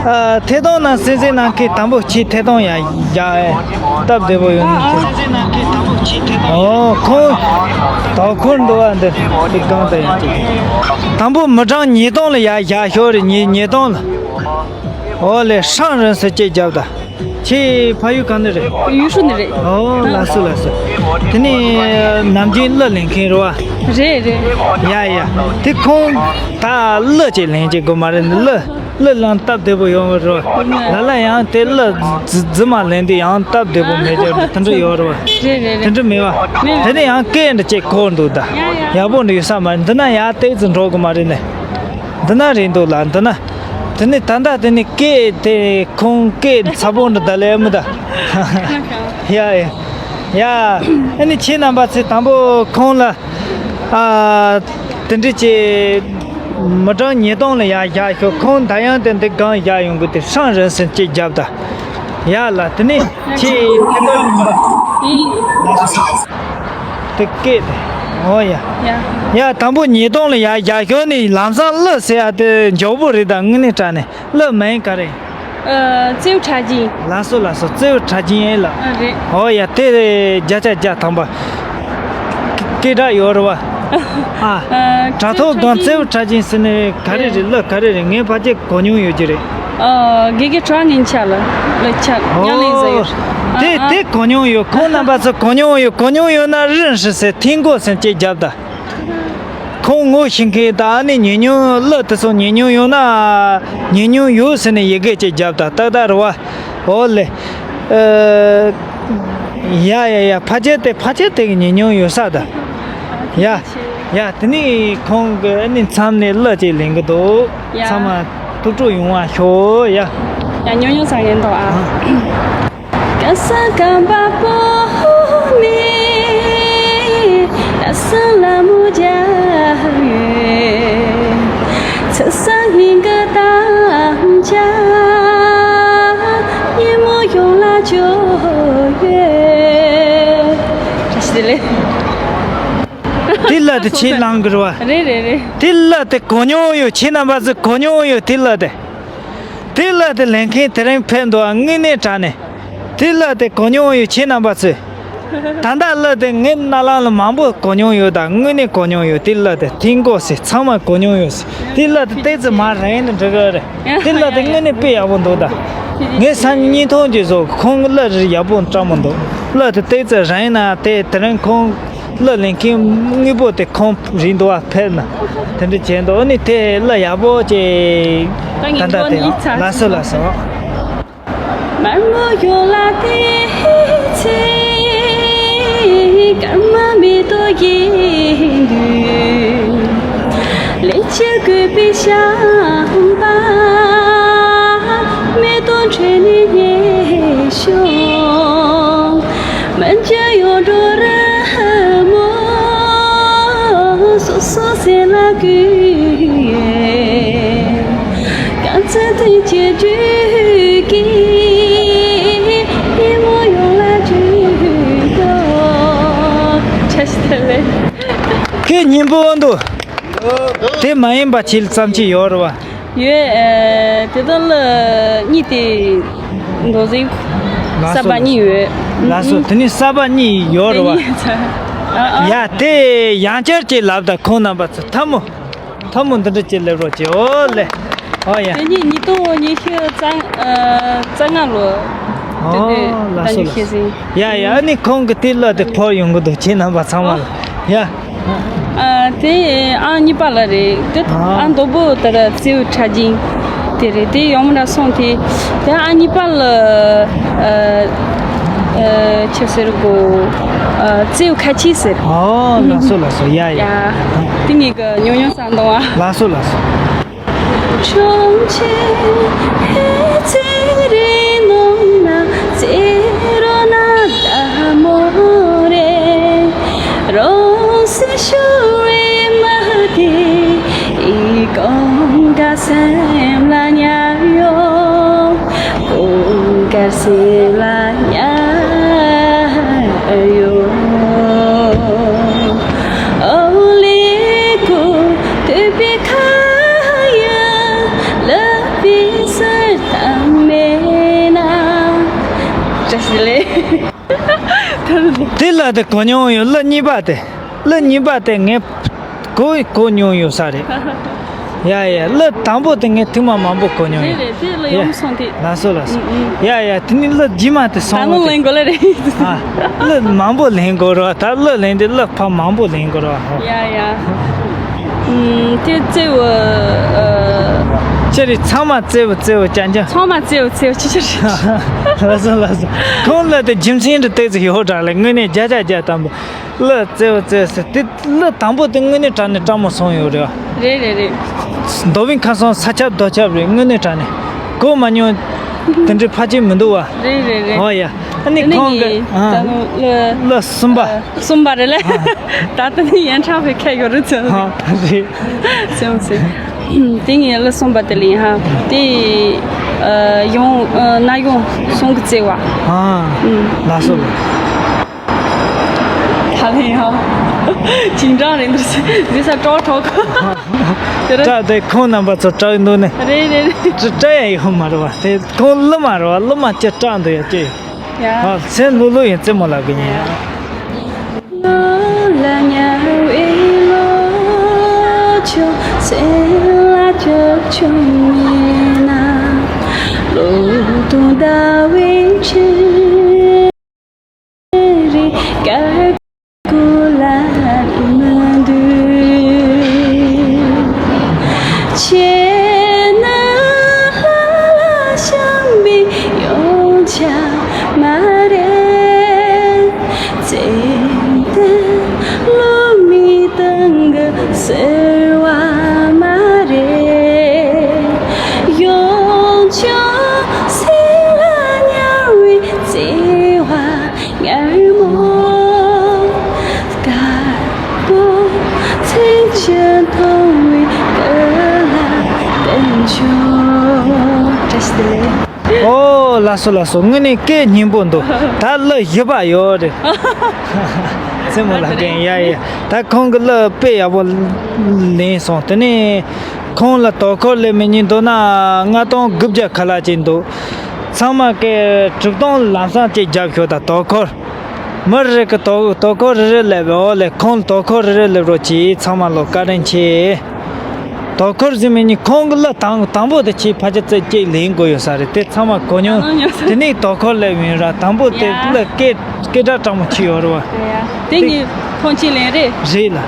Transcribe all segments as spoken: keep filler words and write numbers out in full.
ཨ། ཐད་གཏོང་ནང་གསན་གཟིགས་གནང་མཁན་དང་པོ་ཁྱེད་ཐད་གཏོང་ཡ་ཡ་ཨེ། སྟབས་བདེ་པོ་ཡོང་ནི་ཁྱེད། ཨོ། ཁོང་དོ་ཁུར་འདུག་བ། འདི་འདི་གང་དུ་ཡོང་གི། དང་པོ་མི་གྲངས་ཉིས་སྟོང་ལ་ཡ་ཡ་ཤོག་རེ། ཉིས་ཉིས་སྟོང་ལ། ཨོ་ལེ། ཧྲང་རིན་སི་ཅེ་རྒྱབ་ད། ཁྱེད་ཕ་ཡུལ་གང་ནས་རེད། ཡུས་ཧྲུའུ་ནས་རེད། ཨོ། ལགས་སོ་ལགས་སོ། དེ་ནས་ནམ་རྒྱུན་གླུ་ལེན་མཁན་རེད་བ། རེད་རེད། ཡ་ཡ། དེ་ཁོང་ད་གླུ་ཅིག་ལེན་ཅིག་དགོས་མ་རེད། གླུ་གླུ་ལེན་སྟབས་བདེ་པོ་ཡོང་བ་རེད་བ། ལ་ལ་ཡང་དེ་གླུ་རྫི་རྫི་མ་ལེན་དུས་ཡང་སྟབས་བདེ་པོ་མེད་ཀྱང་དེ་འདྲ་ཡོད་རེད་བ། རེད་རེད་རེད། དེ་འདྲ་མེད་བ། མེད་མེད། དེ་ནས་ཡང་སྐད་འདྲ་ཅིག་གོ་འདུག་ད། ཡ་ཡ། ཡག་པོ་འདྲ་ཡོད་ས་མ་རེད། འདི་ན་ཡ་ཏོག་ཙམ་འགྲོ་དགོས་མ་རེད་ནས། འདི་ན་རེད་འདུག་ལ། འདི་ན། དེ་ནས་ད་ལྟ་དེ་ནས་སྐད་དེ་ཁོང་སྐད་ཚ་པོ་འདྲ་ད་ལས་མི་ད། ཡ་ཡ་ཡ། ཨ་ནི་ཁྱེད་རྣམ་པ་ཚོས་དང་པོ་ཁོང་ལ། ཨ། དེ་འདྲ་བྱས། མི་གྲངས་ཉིས་སྟོང་ལ་ཡ་བཞག་ཤོག་ཁོང་ད་ཡང་དེ་འདི་གང་བཞག་ཡོང་གི་དེ་ཧྲང་རིན་སི་ཅེ་རྒྱབ་ད། ཡ་ལ། དེ་ནས་ཁྱེད་ཐད་གཏོང་ཡིན་པ། དེ་སྐད་དེ། ཨོ་ཡ། ཡ། ཡ། དང་པོ་ཉིས་སྟོང་ལ་ཡ་བཞག་ཤོག་ནི་ལམ་སང་གླུ་ཟེར་ཡ་དེ་མགྱོགས་པོ་རེད། ད་དངོས་གནས་དྲང་གནས་གླུ་མིང་ག་རེ། ཨ། བཙན་བྱོལ་གྲགས་ཅན། ལགས་སོ་ལགས་སོ། བཙན་བྱོལ་གྲགས་ཅན་ཨེ་ལགས། ཨ། རེད། ཨོ་ཡ། དེ་བརྒྱ་ཆ་བརྒྱ་ཐམ་པ་སྐད་གྲགས་ཡོད་རེད་བ། ཨ། ཨ། དྲ་ཐོག་སྒང་བཙན་བྱོལ་གྲགས་ཅན་ཟེར་ནས་ག་རེ་རེད། གླུ་ག་རེ་རེད། ངས་ཕལ་ཆེར་གོ་མྱོང་ཡོད་ཀྱི་རེད། ཨ། དགེ་རྒན་གྲགས་ངན་ཆ་ལ་ལ་ཆ་ཉ་ལེན་ཟེར་ཡོད། ཨོ། དེ་ཨ། དེ་གོ་མྱོང་ཡོད། ཁོང་རྣམ་པ་ཚོ་གོ་མྱོང་ཡོད། གོ་མྱོང་ཡོད་ན་རིན་ཧྲི་ཟེར། ཐིང་གོ་ཟེར་ཅེས་རྒྱབ་ད། ཁོང་ངོ་ཤེས་མཁན་དང་ཨ་ནི་ཉན་མྱོང་། གླུ་དེ་ཚོ་ཉན་མྱོང་ཡོད་ན། ཉན་མྱོང་ཡོད་ཟེར་ནས་ཡི་གེ་ཅིག་རྒྱབ་དང་། ཏག་ཏག་རེད་བ། ཨོ་ལེ། ཨ། ཡ་ཡ་ཡ། ཕལ་ཆེར་དེ་ཕལ་ཆེར་དེ་གི་ཉན་མྱོང་ཡོད་ས་ད། ཡ་ཡ། དེ་ནི་ཁོང་གི་ཨ་ནི་མཚམས་ནས་གླུ་ཅིག་ལེན་གི་འདུག་ཡ། ཚང་མ་ཐུགས་སྤྲོ་ཡོང་བ་ཤོག་ཡ། ཡ། ཉོ་ཉོ་ཚ་ངན་འདུག་ཨ། ཨ། ག་ས་གམ་པ་པོ་ནས་ད་ས་ལ་མོ་རྒྱག་ཡོད། ཚེ་ས་སྙིང་གི་དམ་བཅའ་ཉིན་མོ་ཡོང་ལ་བཅོལ་ཡོད། བཀྲ་ཤིས་བདེ་ལེགས། དེ་གླུ་དེ་ཁྱེད་བླངས་གི་རེད་བ། རེད་རེད་རེད། དེ་གླུ་དེ་གོ་མྱོང་ཡོད། ཁྱེད་རྣམ་པ་ཚོ་གོ་མྱོང་ཡོད། དེ་གླུ་དེ། དེ་གླུ་དེ་ལེན་མཁན་དེ་རིང་ཕེབས་འདུག་ཨ། དངོས་གནས་དྲང་གནས། དེ་གླུ་དེ་གོ་མྱོང་ཡོད། ཁྱེད་རྣམ་པ་ཚོས། ད་ལྟ་གླུ་དེ་ངའི་རྣ་ལམ་ལ་མང་པོ་གོ་མྱོང་ཡོད། ད་དངོས་གནས་གོ་མྱོང་ཡོད། དེ་གླུ་དེ་ཐིང་གོ་ཟེར། ཚང་མ་གོ་མྱོང་ཡོད་ཟེར། དེ་གླུ་དེ་ཏོག་ཙམ་མར་རིང་ནས་འགྲོ་གི་རེད། དེ་གླུ་དེ་དངོས་གནས་དཔེ་ཡག་པོ་འདུག་ད་ངས་སང་ཉིན་སྙིང་ཐོ་གཅིག་བཟོ། ཁོང་གི་གླུ་རིགས་ཡག་པོ་སྤྲད་མི་འདུག་གླུ་དེ་ཏོག་ཙམ་རིང་ན། དེ་དེ་རིང་ཁོང་གླུ་ལེན་མཁན་དངོས་པོ་དེ་ཁོང་རེད་འདུག་བ། ཕེབས་ན་དེ་འདྲ་བྱས་འདུག་ཨ་ནི་དེ་གླུ་ཡག་པོ་ཅིག་ད་ད་ལྟ་དེ། ལགས་སོ་ལགས་སོ། དམར་མོ་ཡོད་ལ་དེ་ཚེ་སྐར་མ་མེ་ཏོག་གི་འདུན། ལེགས་བྱས་གུས་པའི་བྱམས་པ། མེ་ཏོག་འཕྲོས་ནས་སྙན་ཞུ། མི་འགྱུར་ཡོངས་འགྲོ་རི་མོ། སོ་སོ་སེམས་ལ་གུས། གང་ཚེ་དུས་ཀྱི་དུས་ཀྱི། ཉིན་མོ་ཡོང་ལ་དུས་ཡོད། བཀྲ་ཤིས་བདེ་ལེགས། ཁོས་སྙན་པོ་འདུག་དེ་མ་ཡིན་པ་ཁྱེད་ལ་བརྩམས་ཀྱི་ཡོད་རེད་བ། ཡོད། ཨ། དེ་དག་ལ་གཉིས་དེ་མདོ་ཟིག་ལགས་སོ། གསར་པ་གཉིས་ཡོད། ལགས་སོ། དེ་ནི་གསར་པ་གཉིས་ཡོད་རེད་བ། དེ་གཉིས་ཚ། ཨ། ཨ། ཡ། དེ་ཡང་བསྐྱར་ཅིག་ལབ་དང་། ཁོང་རྣམ་པ་ཚོ་ཐལ་མོ། ཐལ་མོ་འདི་འདྲ་ཅིག་སླེབས་རོགས་གྱིས། ཨོ་ལེ། ཨོ་ཡ། དེ་ནི་ཉིས་སྟོང་ཉི་ཤུ་རྩ། ཨ། རྩ་ལྔ་ལོ། དེ་དུས། ཨོ། ལགས་སོ་ལགས་སོ། ཡ་ཡ། ཨ་ནི་ཁོང་གི་དེ་གླུ་དེ་ཕོར་ཡོང་གི་འདུག་ཁྱེད་རྣམ་པ་ཚང་མ་ལ། ཨོ། ཡ། ཨ། དེ་ཨང་གཉིས་པ་ལ་རེད། དེ། ཨ། ཨང་དང་པོ་དེ་ར་བཙན་བྱོལ་གྲགས་ཅན་དེ་རེད། དེ་ཡོང་མ་ར་སོང་དེ། དེ་ཨང་གཉིས་པ་ལ། ཨ། ཨ། ཆི་ཟེར་གོ། ཨ། བཙན་བྱོལ་ཁ་ཆེ་ཟེར། ཨོ། ལགས་སོ་ལགས་སོ། ཡ་ཡ། ཡ། དེ་ངེད་ཀྱི་ཉོ་ཉོ་ས་འདང་བ། ལགས་སོ་ལགས་སོ། བཀྲ་ཤིས་བདེ་ལེགས། དེ་ལ་དེ་གོ་མྱོང་ཡོད། གླུ་གཉིས་པ་དེ། གླུ་གཉིས་པ་དེ་ངས་གོ་གོ་མྱོང་ཡོད་ས་རེད། ཡ་ཡ། གླུ་དང་པོ་དེ་ངས་ཐེངས་མ་མང་པོ་གོ་མྱོང་རེད་ཡོད། རེད། དེ་གླུ་ཡ། ཡོང་སོང་དེ། ལགས་སོ་ལགས་སོ། ཨུ་ཨུ། ཡ་ཡ། དེ་ནི་གླུ་རྗེས་མ་དེ་ད་སོང་ངོ་བ་དེ། ལེན་དགོས་ལེ་རེད། ཨ། གླུ་མང་པོ་ལེན་དགོས་རེད་བ། ད་གླུ་ལེན་དེ་གླུ་ཕར་མང་པོ་ལེན་དགོས་རེད་བ། ཡ་ཡ། ཨུམ། དེ་བརྩེ་བ། ཨ། ཅི་རེད། ཚང་མ་བརྩེ་བ་བརྩེ་བ་ཅན་ཅན། ཚང་མ་བརྩེ་བ་བརྩེ་བ་ཅི་ཅི་རེད། ལགས་སོ་ལགས་སོ། ཁོང་གླུ་དེ་རྒྱུ་མཚན་རེ་ཏོག་ཙམ་ཡོད་དྲགས་ལེ། དངོས་གནས་བརྒྱ་ཆ་བརྒྱ་དང་པོ། གླུ་བརྩེ་བ་བརྩེ་བ་ཟེར་དེ། གླུ་དང་པོ་དེ་དངོས་གནས་དྲང་ནས་སྤྲང་མོ་སོང་ཡོད་རེད་བ། རེད་རེད་རེད། མདོ་དབུས་ཁམས་གསུམ་ས་ཁྱབ་རྡོ་ཁྱབ་རེད། དངོས་གནས་དྲང་ནས་གོ་མ་མྱོང་། དེ་འདྲའི་ཕལ་ཆེར་མི་འདུག་བ། རེད་རེད་རེད། ཨོ་ཡ། ཨ་ནི་དེ་ནས་ཁོང་གི། ངས་ཨ། ད་ལོ་གླུ་གསུམ་པ། ཨ། གསུམ་པ་རེད་ལ། ཨ། ད་ལྟ་ནི་ཡན་ཁྲག་པའི་ཁ་ཡོད་རེད་ཚོད། ཨ། རེད། སེམས་སེམས། དེ་ངས་གླུ་གསུམ་པ་དེ་ལ་ཡིན་ཧ། དེ། ཨ། ཡང་། ཨ། རྣ་ཡོང་གསུང་གི་བརྩེ་བ། ཨ། ཨུམ། ལགས་སོ། ད་ལན་ཡང་། ཅིང་ཀྲང་རེད་འདུག་ཟེར་ས་ཀྲོག་ཀྲོག་དེ་རེད། སྐྲག་དེ་ཁོང་རྣམ་པ་ཚོ་སྐྲག་འདུག་ནས། རེད་རེད་རེད། སྐྲག་ཡ་ཡོད་མ་རེད་བ། དེ་ཁོང་གླུ་མ་རེད་བ། གླུ་མ་ཅི་སྐྲག་འདུག་ཡ་ཅི། ཡ། ཨ། སེམས་ལྷོད་ལྷོད་ཡིན། རྩེད་མོ་ལབ་གི་ཡིན། ཡ། བཀྲ་ཤིས་བདེ་ལེགས། ཨོ། ལགས་སོ་ལགས་སོ། དངོས་གནས་སྐད་སྙན་པོ་འདུག་ད་གླུ་བཞི་པ་ཡོད་རེད། རྩེད་མོ་ལབ་མཁན། ཡ་ཡ། ད་ཁོང་གི་གླུ་དཔེ་ཡག་པོ་ལེན་སོང་། དེ་ནས་ཁོང་ལ་དོ་ཁུར་སླེབས་མི་ཉིན་མདོར་ན་ལྔ་སྟོང་དགུ་བརྒྱ་ཁ་ལག་ཅིག་འདུག་ཚང་མ་སྐད་གྲུབ་སྟོན་ལམ་སང་ཅིག་རྒྱབ་ཤོག་ད་དོ་ཁུར། མི་རེ་གི་དོ་དོ་ཁུར་རེ་རེ་སླེབས། ཨོ་ལེ། ཁོང་དོ་ཁུར་རེ་རེ་སླེབས་རོགས་གྱིས། ཚང་མ་ལོ་བཀའ་དྲིན་ཆེ། དོ་ཁུར་ཟེར་མི་ཉིད་ཁོང་གི་གླུ་དང་དང་པོ་དེ་ཁྱེད་ཕལ་ཆེར་ཙེ་ཅིག་ལེན་དགོས་ཡོད་ས་རེད། དེ་ཚང་མ་གོ་མྱོང་། གོ་མྱོང་ས། དེ་ནས་དོ་ཁུར་སླེབས་ཡིན་ར། དང་པོ་དེ་ཡ། གླུ་སྐད་སྐད་གྲགས་དྲག་མོ་ཆེ་ཡོད་རེད་བ། ཡ་ཡ། དེ་དེ་ངས་ཁོང་ཅིག་ལེན་རེད། རེད་ལ།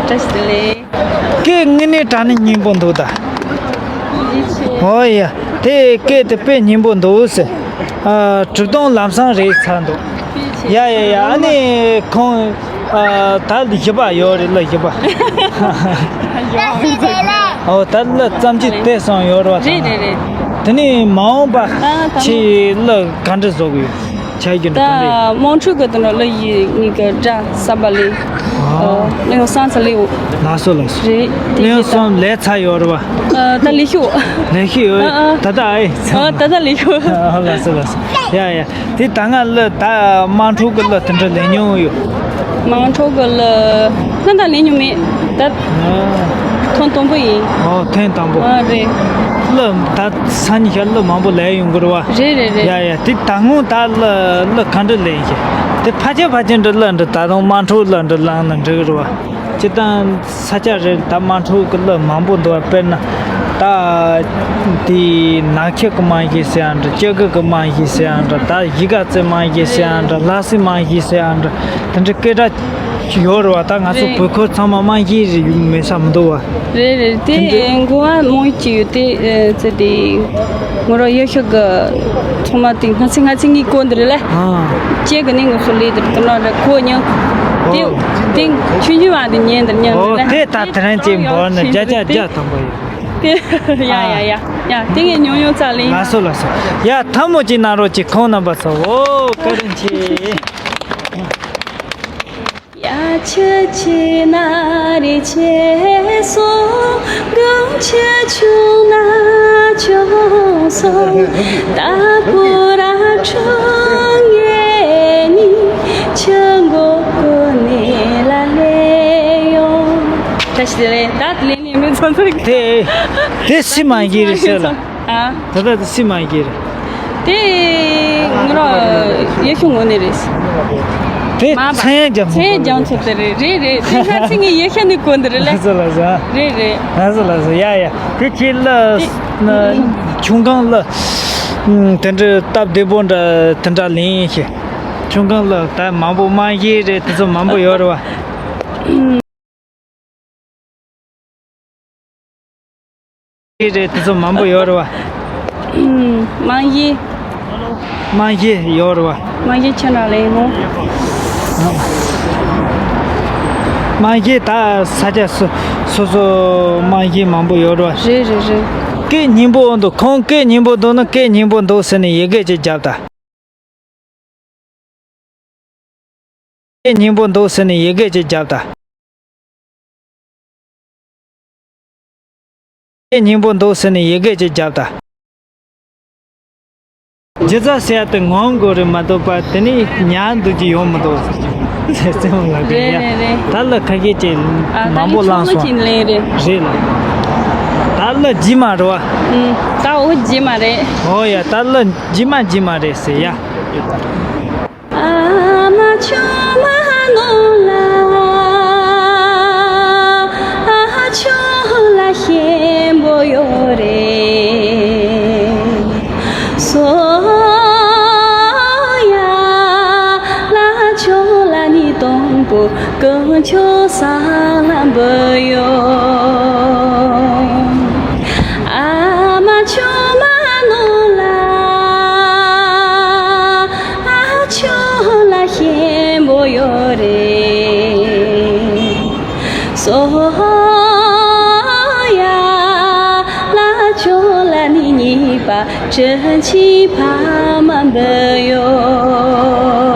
བཀྲ་ཤིས་བདེ་ལེགས། སྐད་དངོས་གནས་དྲང་ནས་སྙན་པོ་འདུག་ད། ཨོ་ཡ། དེ་སྐད་དེ་དཔེ་སྙན་པོ་འདུག་ཟེར། ཨ། གྲུབ་སྟོན་ལམ་སང་རེད་ཚར་འདུག་ཡ་ཡ་ཡ། ཨ་ནི་ཁོང་། ཨ། ད་བཞི་པ་ཡོད་རེད། གླུ་བཞི་པ། ཨོ། ད་གླུ་བརྩམས་ཆོས་དེ་སོང་ཡོད་རེད་བ། རེད་རེད་རེད། དེ་ནས་མ་འོངས་པ་ད་ད་ཁྱེད་གླུ་ག་འདྲ་བཟོ་གི་ཡོད། བྱ་རྒྱུ་འདྲ་ག་འདྲ་ཡོད། དམངས་ཁྲོད་ཀྱི་དེ་ནང་གླུ་ཡི་ངེད་ཀྱི་སྒྲ་གསར་པ་ལས། ཨོ། གླུ་དབྱངས་གསུམ་ཚར་ལེའོ། ལགས་སོ་ལགས་སོ། རེད། དེ་གླུ་དབྱངས་གསུམ་ལས་ཚར་ཡོད་རེད་བ། ཨ། ད་ལས་ཤོག་ལས་ཤོག་ཡོད། ཨ་ཨ། ད་ལྟ་ཨེ། ཨ། ད་ལྟ་ལས་ཤོག་ཨ། ལགས་སོ་ལགས་སོ། ཡ་ཡ། དེ་ད་སྔ་གླུ་ད་དམངས་ཁྲོད་ཀྱི་གླུ་དེ་འདྲ་ལེན་མྱོང་ཡོད། དམངས་ཁྲོད་ཀྱི་གླུ་སྔ་ད་ལེན་མྱོང་མེད་ད། ཨ། ཐེངས་དང་པོ་ཡིན། ཨོ། ཐེངས་དང་པོ། ཨ། རེད། གླུ་ད་སང་ཉིན་ཤར་གླུ་མང་པོ་ལེན་ཡོང་གི་རེད་བ། རེད་རེད་རེད། ཡ་ཡ། དེ་ད་སྔོན་ད་གླུ་གླུ་ག་འདྲ་ལེན་ཤེས། དེ་ཕལ་ཆེར་ཕལ་ཆེར་འདྲ་གླུ་འདྲ་ད་དུང་དམངས་ཁྲོད་གླུ་འདྲ་བླངས་ན་འགྲིག་གི་རེད་བ། སྤྱིར་བཏང་ས་ཆ་རེར་ད་དམངས་ཁྲོད་ཀྱི་གླུ་མང་པོ་འདུག་བ། དཔེར་ན་ད་དེ་ནག་ཆུ་གི་དམངས་གཞས་ཟེར་ཡང་འདྲ། སྐྱེ་རྒུ་གི་དམངས་གཞས་ཟེར་ཡང་འདྲ། ད་གཞིས་ཀ་རྩེ་དམངས་གཞས་ཟེར་ཡང་འདྲ། ལྷ་སའི་དམངས་གཞས་ཟེར་ཡང་འདྲ། དེ་འདྲའི་སྐད་གྲགས་ཡོད་རེད་བ། ད་ང་ཚོ་རེད། བོད་ཁུལ་ཚང་མ་དམངས་གཞས་རེད་མེད་ས་མི་འདུག་བ། རེད་རེད། དེ་དེ་འདྲའི་འགོ་བ་མང་ཅིག་ཡོད་དེ། ཨ། ཙི་དེ་ངོ་ར་ཡོད་ཤོག་གི་ཚང་མ་དེ་ང་ཚོ་ང་ཚོ་ངའི་སྐོར་འདི་རེད་ལ། ཨ། ཁྱེད་ཀྱི་ནི་ང་ཚོ་ལས་དེ་དེ་ན་རེད་གོ་མྱོང་། དེ་དེ་ཆུང་ཆུང་བ་དེ་ཉན་དེར་ཉན་ཨོ་དེ་ད་དེ་རང་ཅིག་འབོར་ནས་བརྒྱ་ཆ་བརྒྱ་ཐམ་པ་ཡོད། དེ་ཡ་ཡ་ཡ་ཡ་དེ་ངས་ཉུང་ཉུང་ཙག་ལེ། ལགས་སོ་ལགས་སོ། ཡ་ཐལ་མོ་ཅིག་གནང་རོགས་ཅིག་ཁོང་རྣམ་པ་ཚོ། ཨོ་བཀའ་དྲིན་ཆེ། ཡ་ཆེ་ཆེ་ན་རེ་ཆེ་སོ་གང་ཆེ་ཆུང་ན་ཆུང་སོ་ད་པུ་ར་ཁྲུང་ངེ་ནི་ཆེ་མགོ་ཀུ་ནེ་ལ་ལེ་ཡོ། ད་ཤི་ལེ་ད་ལེ་ནི་མི་ཚོ་ཚོ་དེ་དེ་སི་མ་གི་རེད་ཟེར་ལ། ཨ། ད་ལྟ་དེ་སི་མ་གི་རེད། དེ་ང་རང་ཡེ་ཤུ་ངོ་ནས་རེད། དེ་མ་པ་མཚན་རྒྱབ་མཚན་རྒྱབ་ཚོད་དེ་རེད། རེད་རེད། དེ་ཁ་ཚིག་ངས་ཡེ་ཤ་ནས་གོ་འདི་རེད་ལ། ལགས་སོ་ལགས་སོ། རེད་རེད། ལགས་སོ་ལགས་སོ། ཡ་ཡ་དེ་ཁྱེད་ལ་ཆུང་གང་ལ་དེ་འདྲ་སྟབས་བདེ་པོ་འདྲ་དེ་འདྲ་ལེན་ཤེས། ཆུང་གང་ལ་ད་མང་པོ་མ་ཤེས་རེད། དེ་ཚོ་མང་པོ་ཡོད་རེད་བ། རེད། དེ་ཚོ་མང་པོ་ཡོད་རེད་བ། མང་ཡི། མང་ཡི་ཡོད་རེད་བ། མང་ཡི་ཁྱོད་རང་ལེན་ནོ། མང་ཡི་ད་ས་ཆ་སོ་སོ་སོ་མང་ཡི་མང་པོ་ཡོད་རེད་བ། རེད་རེད་རེད། སྐད་སྙན་པོ་འདུག་ཁོང་སྐད་སྙན་པོ་འདུག་ན་སྐད་སྙན་པོ་འདུག་ཟེར་ནས་ཡི་གེ་ཅིག་བརྒྱབ་ད། སྐད་སྙན་པོ་འདུག་ཟེར་ནས་ཡི་གེ་ཅིག་བརྒྱབ་ད། སྐད་སྙན་པོ་འདུག་ཟེར་ནས་ཡི་གེ་ཅིག་བརྒྱབ་ད། སྒྱུ་རྩལ་ཟེར་ཡ་དེ་ངོམ་དགོས་རེད་མ་གཏོགས་པ་དེ་ནི་ཉར་འདུག་རྒྱུ་ཡོད་མི་འདུག་ཟེར་གྱི་རེད་བརྩེ་བ་ལགས་རེད་ཡ། རེད་རེད། ད་ལ་ཁ་ཤས་ཅིག་ཨ་མང་པོ་ད་ནི་བླངས་ཆུང་ངུ་སོང་ཅིག་ལེན་རེད། རེད་ལ། ད་ལ་རྗེས་མ་རེད་བ། ཨུམ། ད་འོ་རྗེས་མ་རེད། ཨོ་ཡ་ད་ལ་རྗེས་མ་རྗེས་མ་རེད་ཟེར་ཡ། ཨ་མ་ཆུང་མ་ནོ་ལ། ཨ་ཆུང་ལ་ཤན་པོ་ཡོད་རེད། སོ་ཡ་ལ་ཆུང་ལ་ནི་དང་པོ་གང་ཆོ་ས་ལ་འབུ་ཡོད། ཨ་མ་ཆུང་མ་ནོ་ལ། ཨ་ཆོ་ལ་ཤན་པོ་ཡོད་རེད། སོ་ཡ་ལ་ཆོ་ལ་ནི་གཉིས་པ་དྲིན་ཆེན་ཕ་མ་འབུ་ཡོད།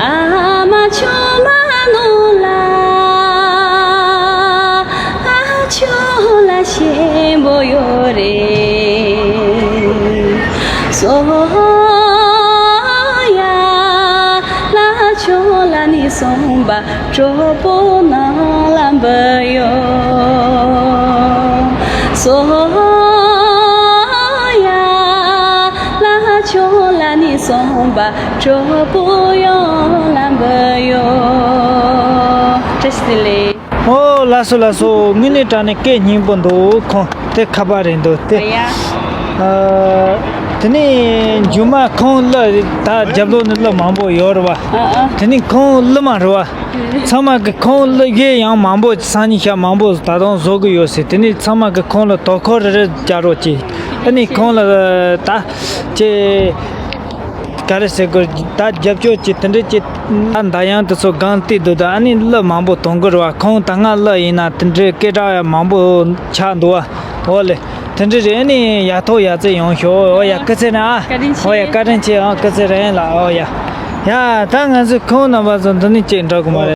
ཨ་མ་ཆུང་མ་ནོ་ལ། ཨ་ཆོ་ལ་ཤན་པོ་ཡོད་རེད། སོ་ཡ་ལ་ཆོ་ལ་ནི་གསུམ་པ་གྲོགས་པོ་ནང་ལ་འབུ་ཡོད། སོ་ཡ་ལ་ཆོ་ལ་ནི་གསུམ་པ་གྲོགས་པོ་ཡོང་ལ་འབུ་ཡོད། བཀྲ་ཤིས་བདེ་ལེགས། ཨོ་ལགས་སོ་ལགས་སོ། དངོས་གནས་དྲང་གནས་སྐད་སྙན་པོ་འདུག་ཁོང་དེ་ཁ་པར་རེད་འདུག་དེ། ཨ་ཡ། ཨ། དེ་ནས་མཇུག་མ་ཁོང་གླུ་ད་རྒྱབ་ལོགས་ནས་གླུ་མང་པོ་ཡོད་རེད་བ། ཨ་ཨ། དེ་ནས་ཁོང་གླུ་མ་རེད་བ། ཚང་མ་གི་ཁོང་གླུ་གཞས་ཡང་མང་པོ་སང་ཉིན་ཤག་མང་པོ་ད་དུང་བཟོ་གི་ཡོད་ཟེར། དེ་ནས་ཚང་མ་གི་ཁོང་ལ་དོ་ཁུར་རེ་རེ་རྒྱག་རོགས་གྱིས། ཨ་ནི་ཁོང་ལ་ད་ཅེ། ག་རེ་ཟེར་དགོས། ད་རྒྱབ་སྐྱོར་གྱི་དེ་འདྲ་གྱི་ད་མདའ་ཡང་དེ་ཚོ་སྒང་སྟེ་འདུག་ད་ཨ་ནི་གླུ་མང་པོ་གཏོང་གི་རེད་བ། ཁོང་ད་སྔ་གླུ་ཡིན་ན་དེ་འདྲའི་སྐད་གྲགས་ཡང་མང་པོ་ཆགས་འདུག་བ། འོ་ལེ། དེ་འདྲ་རེད། ཨ་ནི་ཡག་ཐོག་ཡག་བརྩེགས་ཡོང་ཤོག་འོ་ཡ་སྐུ་ཚེ་རིང་ཨ། བཀའ་དྲིན་ཆེ། འོ་ཡ་བཀའ་དྲིན་ཆེ་ཨ། སྐུ་ཚེ་རིང་ལ་འོ་ཡ། ཡ་ད་ང་ཚོས་ཁོང་རྣམ་པ་ཚོ་འདི་ནས་ཅིག་འདྲ་གི་མ་རེད།